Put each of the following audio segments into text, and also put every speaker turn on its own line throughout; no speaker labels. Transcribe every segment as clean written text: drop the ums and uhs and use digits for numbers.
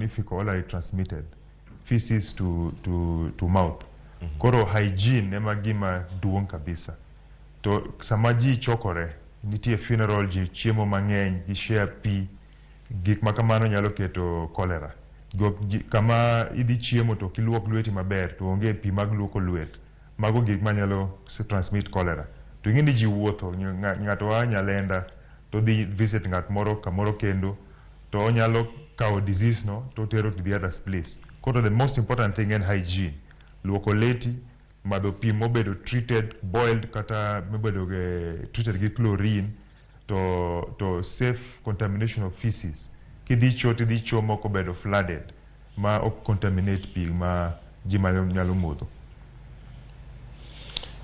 ni fecal orally transmitted, feces to mouth. Koro hygiene ema gima duong' kabisa. To sama ji chokore, nitie funeral, ji chiemo mang'eny, gi share pi, gik ma kamano nyalo keto cholera. Kama idhi chiemo to ok iluok lweti maber, to onge pi mag luoko lwet. Mago gik manyalo transmit cholera. To ing'e ni ji wuotho, ng'ato a Nyalenda to dhi visit ng'at moro kamoro kendo, to onyalo kawo disease no to otero to the other place. Koro the most important thing en hygiene. Luoko leti, madho pi mobedo treated, boiled kata mobedo treated gi chlorine, to safe contamination of feces. Kidhi cho, tidhi cho mok obedo flooded ma ok contaminate pi ma ji nyalo modho.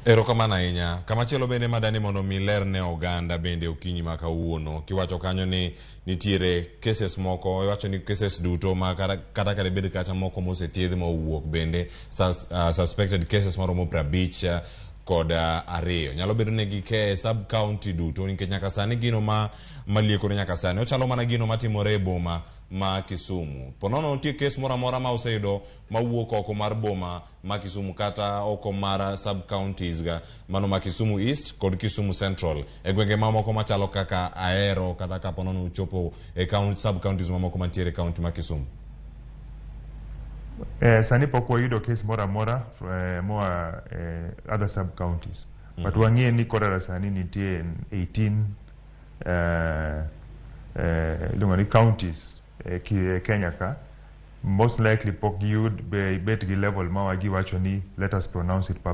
Erokamano ahinya. Kamachielo bende madani mondo mi ler ne oganda bende okinyi ma kawuono. Kiwacho kanyo ni nitiere cases moko, iwacho ni cases duto ma kata kata bed kata moko mosethiedh ma owuok bende suspected cases maromo 52 kod ariyo. Nyalo bedo ni gike sub county duto, nikech nyaka sani gino ma maliekore nyaka sani ochalo mana gino matimore e boma ma Kisumu. Ponono nitie case moro amora ma oseyudo mawuok oko mar boma ma Kisumu kata oko mar sub counties ga mano ma Kisumu East kod Kisumu Central e gwenge mamoko machalo kaka Ahero, kata kaponono uchopo e county, sub counties mamoko mantiere e county ma Kisumu?
Sani pok wayudo case moro amora moa other sub counties. But wang'e ni cholera sani nitie in 18 iluongo ni counties Kenya ka. Most likely pok giyud be bet gi level ma giwacho ni let us pronounce it publicly.